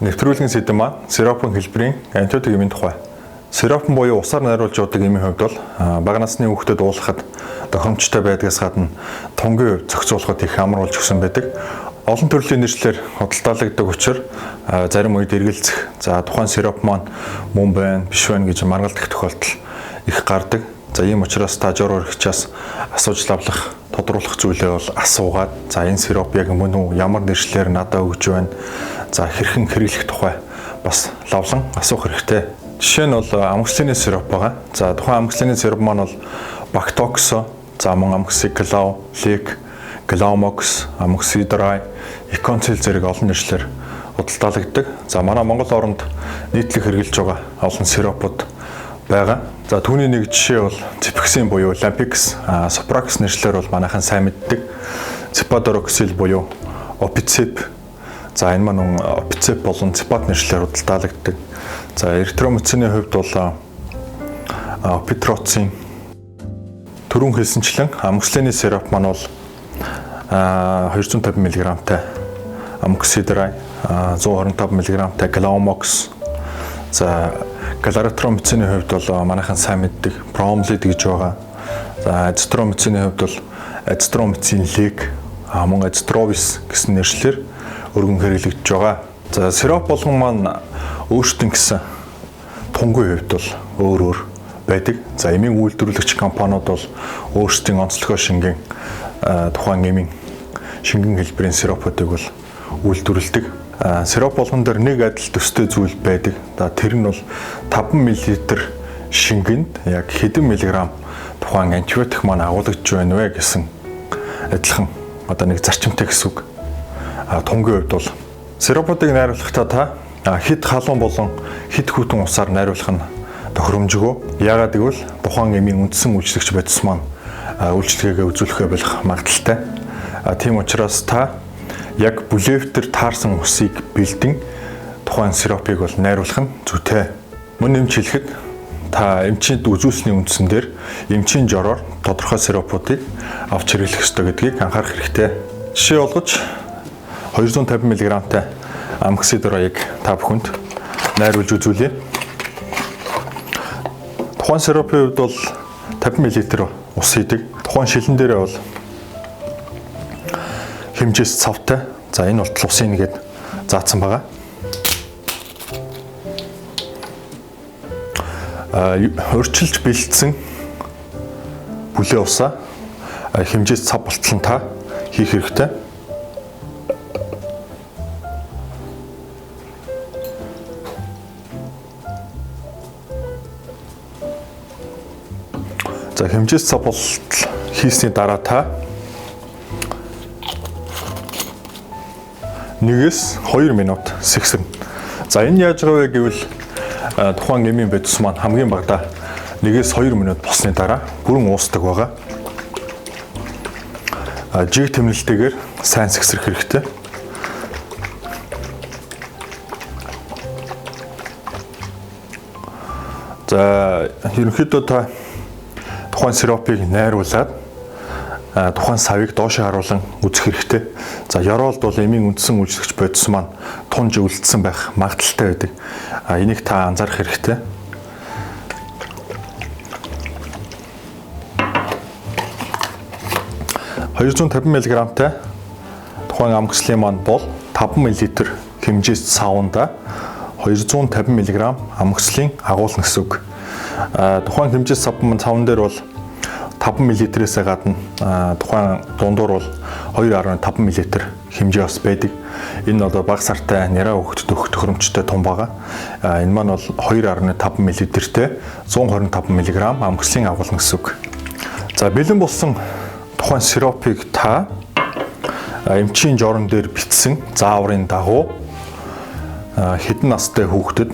Нэвтрүүлгийн сэдэв маань сиропын хэлбэрийн антибиотик эмийн тухай. Сиропын буюу усаар найруулж уудаг эмийн хувьд бол бага насны хүүхдэд уулгахад тохиромжтой байдгаас гадна тунгийн хувьд зохицуулахад их амар болж өгсөн байдаг. Олон төрлийн нэршлэр худалдаалагддаг учраас зарим үед эргэлзэх, за тухайн сироп маань мөн байна, биш байна гэж маргалдах тохиолдол их гардаг. За ийм учраас та жор өргөчээс асууж лавлах, тодруулах зүйлээ бол асуугаад, за энэ сироп яг мөн үү, ямар нэршлэр надад өгж байна, за хэрхэн хэрэглэх тухай бас лавлан асуух хэрэгтэй. Жишээ нь бол амгслины сироп байгаа. За тухайн амгслины сироп маань бол Бактоксо, за мөн Амксиклав, Лик, Глаумокс, Амоксидрай, Иконцил зэрэг олон нэршлэр худалдаалагддаг. За манай Монгол оронд нийтлэг хэрэглэж байгаа олон сиропууд байгаа. За түүний нэг жишээ бол Ципексин буюу Лампикс, Сопракс нэршлэр бол манайхан сайн мэддэг. Ципадороксил буюу Опицип. За энэ маань Опицип болон Ципат нэршлэр худалдаалагддаг. За эритромицины хувьд бол Опитроцин. Түрүүн хэлсэнчлэн амоксилины сироп маань бол 250 мг-тай амоксидрай, 125 мг-тай Глаумокс. За кларитромицины хувьд бол манайхан сайн мэддэг Промлид гэж байгаа. За азитромицины хувьд бол азитромицин лиг, мөн азитровис гэсэн нэршлэр өргөн хэрэглэгдэж байгаа. За сироп болгон маань өөрсдөн гэсэн тунгийн хувьд бол өөр өөр байдаг. За эмийн үйлдвэрлэгч компаниуд бол өөрсдийн онцлогоо шингэн тухайн эмийн шингэн хэлбэрийн сиропуудыг бол үйлдвэрлэдэг. Сироп болгон дээр нэг адил төстэй зүйл байдаг. За тэр нь бол 5 мл шингэнд яг хэдэн миллиграмм тухайн антибиотик маань агуулгадж байна вэ гэсэн адилхан одоо нэг зарчимтай гэсэн үг. Тунгийн хувьд бол сиропуудыг найруулахдаа та хэд халуун болон хэд хүйтэн усаар найруулах нь тохиромжгүй. Яагаад гэвэл тухайн эмийн үндсэн үйлчлэгч бодис маань үйлчлэгээгээ үзүүлэхээ болох магадлалтай. Тийм учраас та яг бүлээвтер таарсан усыг бэлдэн тухайн сиропыг бол найруулах нь зүйтэй. Мөн нэмж хэлэхэд та эмчинд үзүүлсэний үндсэн дээр эмчийн жороор тодорхой сиропуудыг авч хэрэглэх ёстой гэдгийг анхаарах хэрэгтэй. Жишээ болгож 250 мг-тай амоксидроыг та бүхэнд найруулж үзүүлье. Тухайн сиропын хувьд бол 50 мл ус хийдэг. Тухайн шилэн дээрээ бол хэмжээс цавтай. За энэ болтол усын нэгэд заасан байгаа. Урьдчилж бэлдсэн бүлээ усаа хэмжээс цав болтол нь та хийх хэрэгтэй. За хэмжээс цав болтол хийсний дараа та 1-2 минут сэгсэрнэ. За энэ яаж байгаа вэ гэвэл тухайн эмийн бодис маань хамгийн багадаа 1-2 минут болсны дараа бүрэн уусдаг байгаа. Жиг тэмнэлтэйгээр сайн сэгсрэх хэрэгтэй. За ерөнхийдөө та тухайн сиропыг найруулад тухайн савыг доошоо харуулан үзэх хэрэгтэй. За ёроолд бол эмийн үндсэн үйлчлэгч бодис маань тунж үлдсэн байх магадлалтай байдаг. Энийг та анзаарах хэрэгтэй. ...250 мг-тай тухайн амгслын маань бол 5 мл хэмжээс савнда 250 мг амгслын агуулна гэсэн үг. Тухайн хэмжээс савн дээр бол 5 мл-ээс гадна тухайн дундуур бол 2.5 мл хэмжээ бас байдаг. Энэ одоо бага сартай няраа хүүхдэд өгөх тохиромжтой тун байгаа. Энэ маань бол 2.5 мл-тэй 125 мг амгслын агуулна гэсэн үг. За бэлэн болсон тухайн сиропыг та эмчийн жорон дээр бичсэн зааврын дагуу хэдэн настай хүүхдэд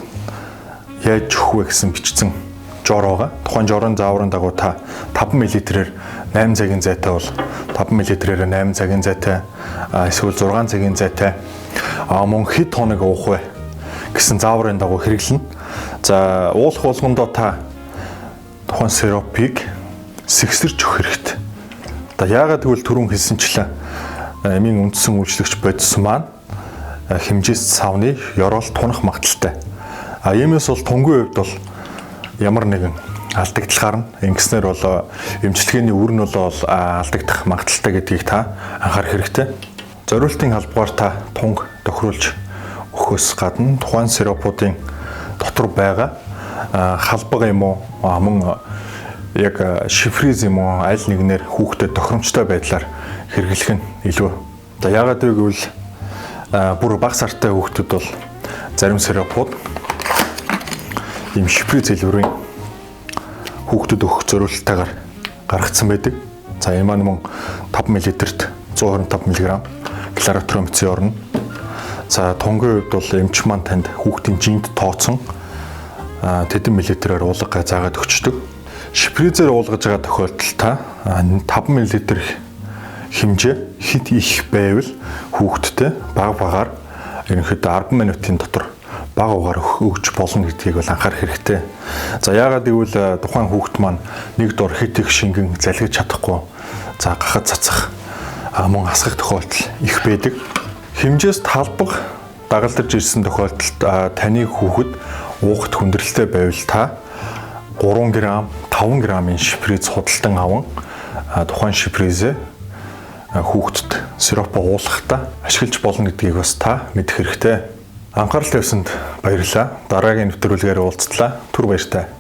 яаж өгөх вэ гэсэн бичсэн жор байгаа. Тухайн жорон зааврын дагуу та 5 мл-ээр 8 цагийн зайтай бол 5 мл-ээр 8 цагийн зайтай, эсвэл 6 цагийн зайтай мөн хэд хоног уух вэ гэсэн зааврын дагуу хэрэглэнэ. За уулах болгондоо та тухайн сиропыг сэгсэрч өгөх хэрэгтэй. Одоо яагаад гэвэл түрүүн хэлсэнчлэн эмийн үндсэн үйлчлэгч бодис маань хэмжээс савны ёроол тунах магадлалтай. А иймээс бол тунгийн хувьд бол ямар нэгэн алдагдал гарна. Ингэснээр бол эмчилгээний үр нь бол алдагдах магадлалтай гэдгийг та анхаарах хэрэгтэй. Зориултын албаар та тунг тохируулж өгөхөөс гадна тухайн сиропуудын дотор байгаа халбага юм уу, мөн яг шифриз юм уу, аль нэгнээр хүүхдэд тохиромжтой байдлаар хэрэглэх нь илүү. За, яагаад вэ гэвэл бүр бага сартай хүүхдүүд бол зарим сиропууд ийм шифриз хэлбэрийн хүүхдэд өгөх зориулттайгаар гаргацсан байдаг. За, энэ маань мөн 5 мл-т 125 мг кларитромицин орно. За, тунгийн хувьд бол эмч маань танд хүүхдийн жинт тооцсон тэдэн миллилитрээр уулга заагаад өгчдөг. Шприцээр уулгаж байгаа тохиолдолд та 5 мл хэмжээ хэт их байвал хүүхдтэй баг багаар ерөнхийдөө 10 минутын дотор бага угаар өгч болно гэдгийг бол анхаарах хэрэгтэй. За, яагаад гэвэл тухайн хүүхд маань нэг дор хэт их шингэн залгиж чадахгүй, за, гахад цацах, мөн асгах тохиолдол их байдаг. Хэмжээс талбаг дагалдаж ирсэн тохиолдолд таны хүүхэд уухад хүндрэлтэй байвал та 3 г, 5 г-ын шприц худалдан аван тухайн шпризээ хүүхдэд сиропо уулгахдаа ашиглаж болно гэдгийг бас та мэдэх хэрэгтэй. Анхаарал тавьсанд баярлалаа. Дараагийн нэвтрүүлгээр уулзтлаа. Түр баяртай.